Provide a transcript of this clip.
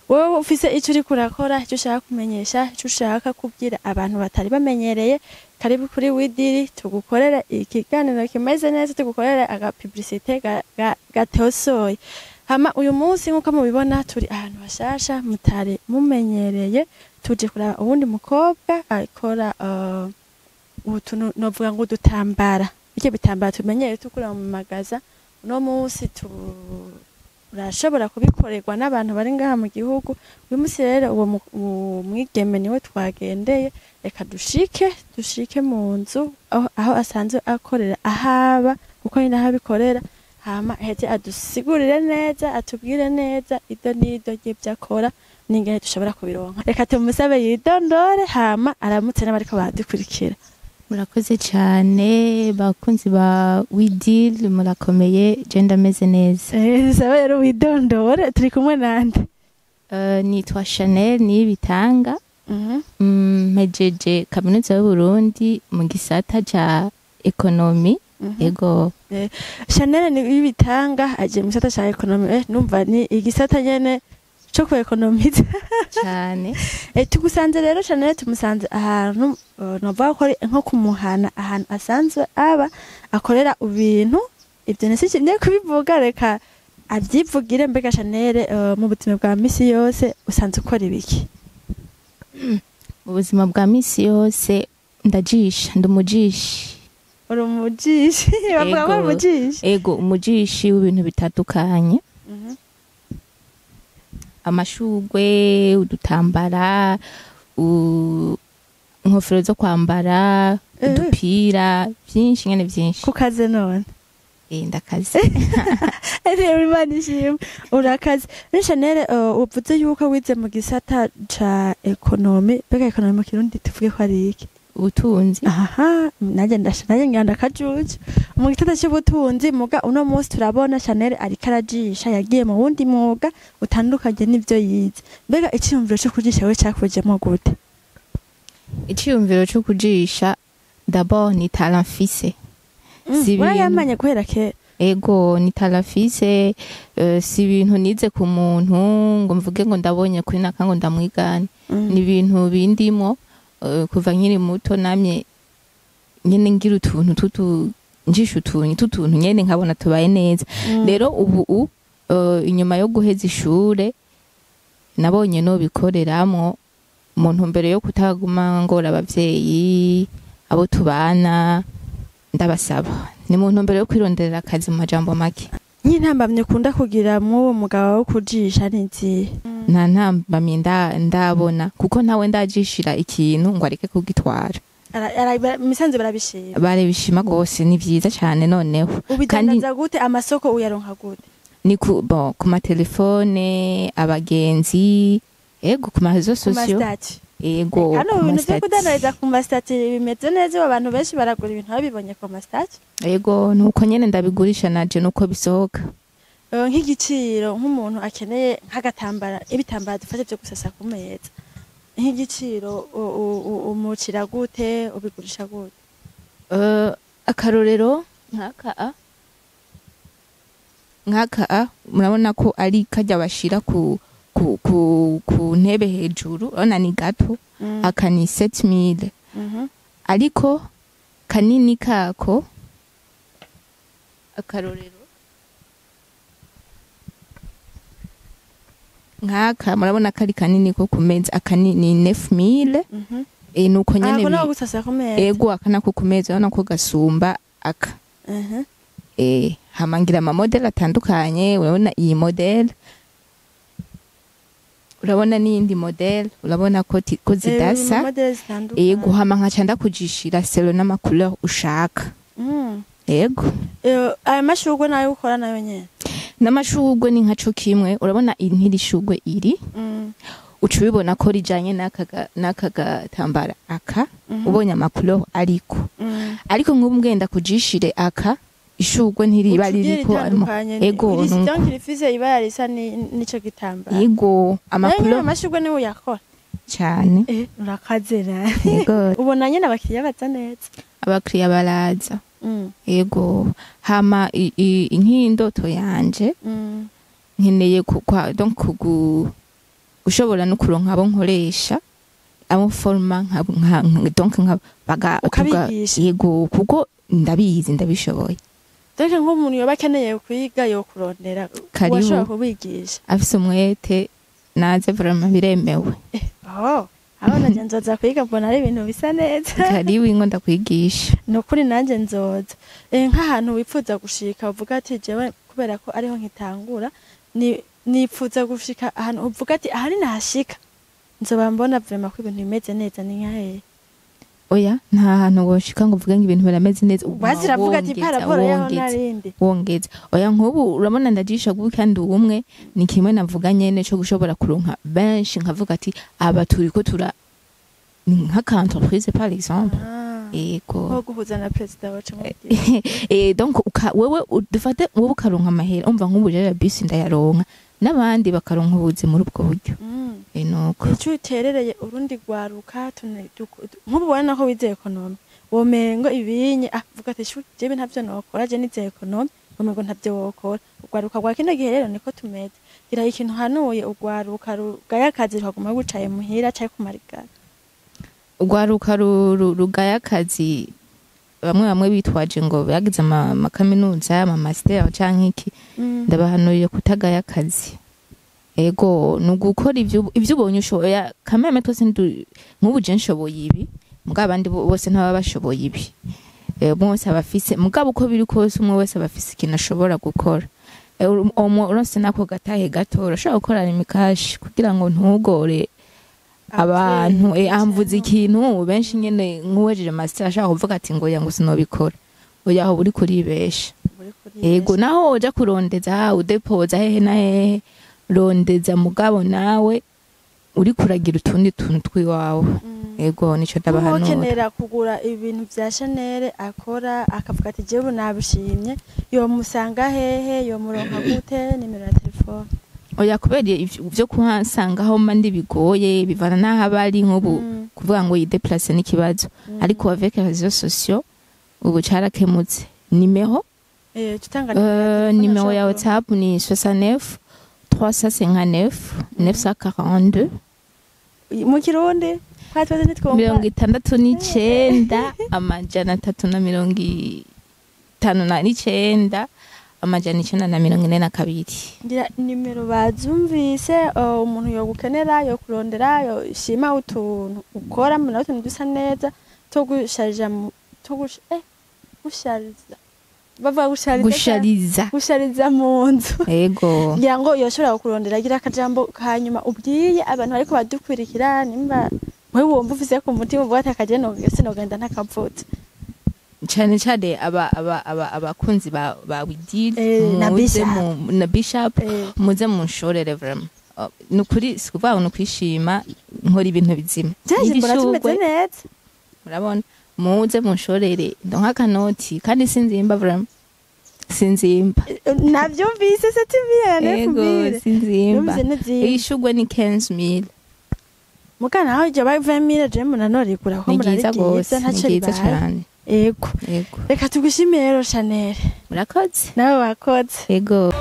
Wowe ufise ico uriko urakora, ico ushaka kumenyesha, ico ushaka kubwira abantu batari bamenyereye, karibu kuri Widiri tugukorere ikiganiro kimeze neza, tugukorere aga publicité gatosoye. Hama uyu munsi, nk'uko mubibona, turi ahantu hashasha mutari mumenyereye. Tuje kuraba uwundi mukobwa akora utuntu, novuga ngo udutambara, bityo bitambara tumenyereye tukura mu magaza. Uno munsi turashobora kubikorerwa n'abantu bari ngaha mu gihugu. Uyu munsi rero uwo mwigeme niwe twagendeye. Reka dushike mu nzu aho asanzwe akorera, ahaba, kuko ni naho abikorera. Hama aheze adusigurire neza, atubwire neza ido n'ido ry'ibyo akora n'ingene dushobora kubironka. Reka tumusabe yidondore, hama aramutse n'abariko baradukurikira. Murakoze cyane, bakunzi ba Widil, murakomeye? Je ndameze neza. Sabe rero widondore, turi kumwe nande? Nitwa Chanel Niyibitanga. Mpejeje Kaminuza y'Uburundi mu gisata ca économie. Ego. Chanel Niyibitanga aje mu gisata ca économie. Numva ni igisata nyene co ku économiser. Cyane. Tugusanze rero, Chanel, tumusanze ahantu novuga ko ari nko kumuhana, ahantu asanzwe aba akorera ibintu. Ibyo nsi kubivuga, reka abyivugire. Mbega Chanel, mu buzima bwa misi yose usanzwe ukora ibiki? Mu buzima bwa misi yose ndajisha, ndi umujishi. Uri umujishi, bavuga ko uri Ego. umujishi? Ego, umujishi w'ibintu bitandukanye: amashugwe, udutambara, inkofero zo kwambara, udupira, byinshi nyene byinshi. Kukaze none? Eh, ndakaze. Rero Imana ishimwe, urakaze. Ni Chanel, uvuze yuko wize mu gisata ca économie. Mbega économie mu Kirundi tuvuge ko ari iki? Ubutunzi. Aha, nanjye ndasha, nanjye nganda kajuju mu gisata cy'ubutunzi. Muga uno munsi turabona Chanel ariko arajisha, yagiye mu wundi mwuga utandukanye n'ivyo yize. Mbega iciyumviro cyo kujisha we cakujemo gute? Iciyumviro co kujisha, d'abord ni talent mfise. Si ibintu- Warayamanye guhera kera? Ego, ni talent mfise. Si ibintu nize ku muntu ngo mvuge ngo ndabonye kuri naka ngo ndamwigane. Ni ibintu bindimo kuva nkiri muto. Namye nyene ngira utuntu tutu njisha, utuntu tutuntu nyene nkabona tubaye neza. Rero ubu inyuma yo guheza ishure nabonye no bikoreramwo mu ntumbero yo kutaguma ngora abavyeyi, abo tubana ndabasaba. Ni mu ntumbero yo kwironderera akazi, mu majambo make. Nk'intambamyi ukunda kugira mw'uwo mugabo wo kujisha ni izihe? Nta ntambamyi ndabona, kuko ntawe ndajishira ikintu ngo areke kugitwara. Imisanzu barabishima? Barabishima gose, ni vyiza cane noneho. Ubidandaza gute? Amasoko uyaronka gute? Ni ku, bon, ku matelefone, abagenzi, ego, ku ma réseaux Ku sociaux. ma statuts? Ego. Hano ku ibintu vyo ma statuts. Kudandariza ku ma statuts bimeze neza ubu, abantu benshi baragura ibintu babibonye ku ma statuts. Ego, nuko nyene ndabigurisha naje, nuko bisohoka. Nk'igiciro, nk'umuntu akeneye nk'agatambara, ibitambara dufate vyo gusasa ku meza, nk'igiciro umucira gute, ubigurisha gute? Akarorero nk'aka a nk'aka a murabona ko ari kajya bashira ku ntebe hejuru, urabona ni gato. Aka ni 7000. Ariko kanini kako, akarorero nk'aka, murabona ko ari kanini ko ku meza, aka ni 9000. Nuko nyene. Ako nako gusasa ku meza? Ego, aka nako ku meza, urabona ko gasumba aka. Hama ngira ama modèles atandukanye. Urabona iyi modèle, urabona n'iyindi modèle, urabona ko ko zidasa. Modèles zitandukanye. Ego, hama nkaca ndakujishira selon n'ama couleurs ushaka. Ego. Aya mashurwe nayo ukora nayo nyene? N'amashurwe ni nkaco kimwe. Urabona nk'iri shurwe iri, uca ubibona ko rijanye n'aka gatambara aka. Ubonye ama couleurs ariko ariko nk'ubu ngenda kujishire aka, ishurwe ntiriba Uca ugira ririko arimo. itandukanye. Ego, nuko. Donc rifise ibara risa n'ico gitambara. Ego. Nayo nyene? Ama couleurs. Amashurwe niwe uyakora? Cane. Urakaze rero. Ego. Ubona nyene abakiriya baza neza? Abakiriya baraza. Ego, hama nk'indoto yanje, nkeneye donc Ushobora no kuronka abo nkoresha, abo forma donc nka baga Ukabigisha. Yego, kuko ndabizi, ndabishoboye. Donc nk'umuntu yoba akeneye kwiga yokurondera? Karibu. Washobora kubigisha? Afise umwete naze, vraiment biremewe. Oh, aho nanje nzoza kwiga, mbona ari ibintu bisa neza. Karibu, ingo ndakwigisha. Ni ukuri nanjye nzoza. Nk'ahantu wifuza gushika, uvuga ati jewe kubera ko ariho nkitangura, ni nipfuza gushika ahantu, uvuga ati aha nahashika nzoba mbona vraiment ko ibintu bimeze neza, ni nka hehe? Oya, nta hantu woshika ngo uvuge ngo ibintu birameze neza. Uguma Basi iravuga ati wongeza, par rapport yaho wongeza, narindi. Wongeza. Oya, nk'ubu urabona ndajisha gubi kandi ubumwe ni kimwe navuga nyene co gushobora kuronka benshi, nkavuga ati aba turiko tura ni nk'aka entreprise par exemple. Ah, Yego. Nko guhuza na perezida wacu mubwira. Donc wewe dufate wowe ukaronka amahera, umva nk'ubu rero bisi ndayaronka n'abandi bakaronka ubuzi muri ubwo buryo. Nuko. Icyo uterereye urundi rwaruka, nk'ubu ubona ko wize économie, womengo ibinye ah vuga ati shu jewe ntavyo nokora, je nize économie, womengo ntavyo wokora. Urwaruka rwa kino gihe rero niko tumeze. Gira ikintu hanuye urwaruka rugaya akazi, rukaguma rwicaye muhira canke kumarigara. Urwaruka rugaya akazi, bamwe bamwe bitwaje ngo bagize amakaminuza, ama master canke iki, ndabahanuriye kutagaya akazi. Ego, ni ugukora ivyo ubonye ushoboye. Kameme twese nk'ubu je nshoboye ibi, mugabo abandi bose ntibaba bashoboye ibi. Umwe wese aba afise, mugabo uko biri kose umwe wese aba afise ikintu ashobora gukora. Uronse nako gatahe gato urashobora gukora imikashi kugira ngo ntugore abantu. Amvuze ikintu benshi nyene, nk'uwejeje master ashaka kuvuga ati ngo ya ngo sinobikora. Oya, aho uri kuribesha. Yego, naho uja kurondeza udepoza hehe na hehe, rondeza mugabo nawe uri kuragira utundi tuntu twiwawe. Yego, nico ndabahanura. Ukenera kugura ibintu vya Chanel akora, akavuga ati jewe nabishimye, yomusanga hehe? Yomuronka gute? Nimero ya telefone? Oya, kubera ivyo kuhasangaho mba ndi bigoye, bivana n'aho aba ari. Nk'ubu kuvuga ngo yideplace n'ikibazo, ariko avec les réseaux sociaux ubu carakemutse. Nimero tutanga nimero ya telefone. Nimero ya Ashobora WhatsApp ni 69 359 942. Mu Kirundi kwa twese ntitwumva. 69 359 942. Ngira nimero bazumvise. Umuntu yogukenera, yokurondera, yoshima utuntu ukora, mbona utuntu dusa neza two gusharija two gushariza, bavuga gushariza. Gushariza. Gushariza mu nzu. Ego. Ngira ngo yoshobora kukurondera. Agira akajambo kanyuma ubwiye abantu bariko badukurikira, nimba wewe wumva ufise ku mutima, uvuga ati akaje no sinogenda ntakavutse. Cyane cyane aba aba aba abakunzi ba Widil Na muze Bishop. Na Bishop, muze munshorere vraiment. Oh, nukuri sikuvuga ngo nukwishima, nkora ibintu bizima. Jeje mbona N'ibishurwe, tumeze neza. Murabona, muze munshorere ndonka akanoti, kandi sinzimba, vraiment sinzimba. Navyumvise, c'est bien. Ego. Fubire. Sinzimba. Numvise neza. Ishurwe ni 15000. Mugana aho iryo baye 20000, je mbona norigura ko Ni mbona ari ryiza ryiza gose, ni ntaco ryiza ribaye. cane. Ego. Ego. Reka tugushimire rero, Chanel. Murakoze. Nawe wakoze. Ego.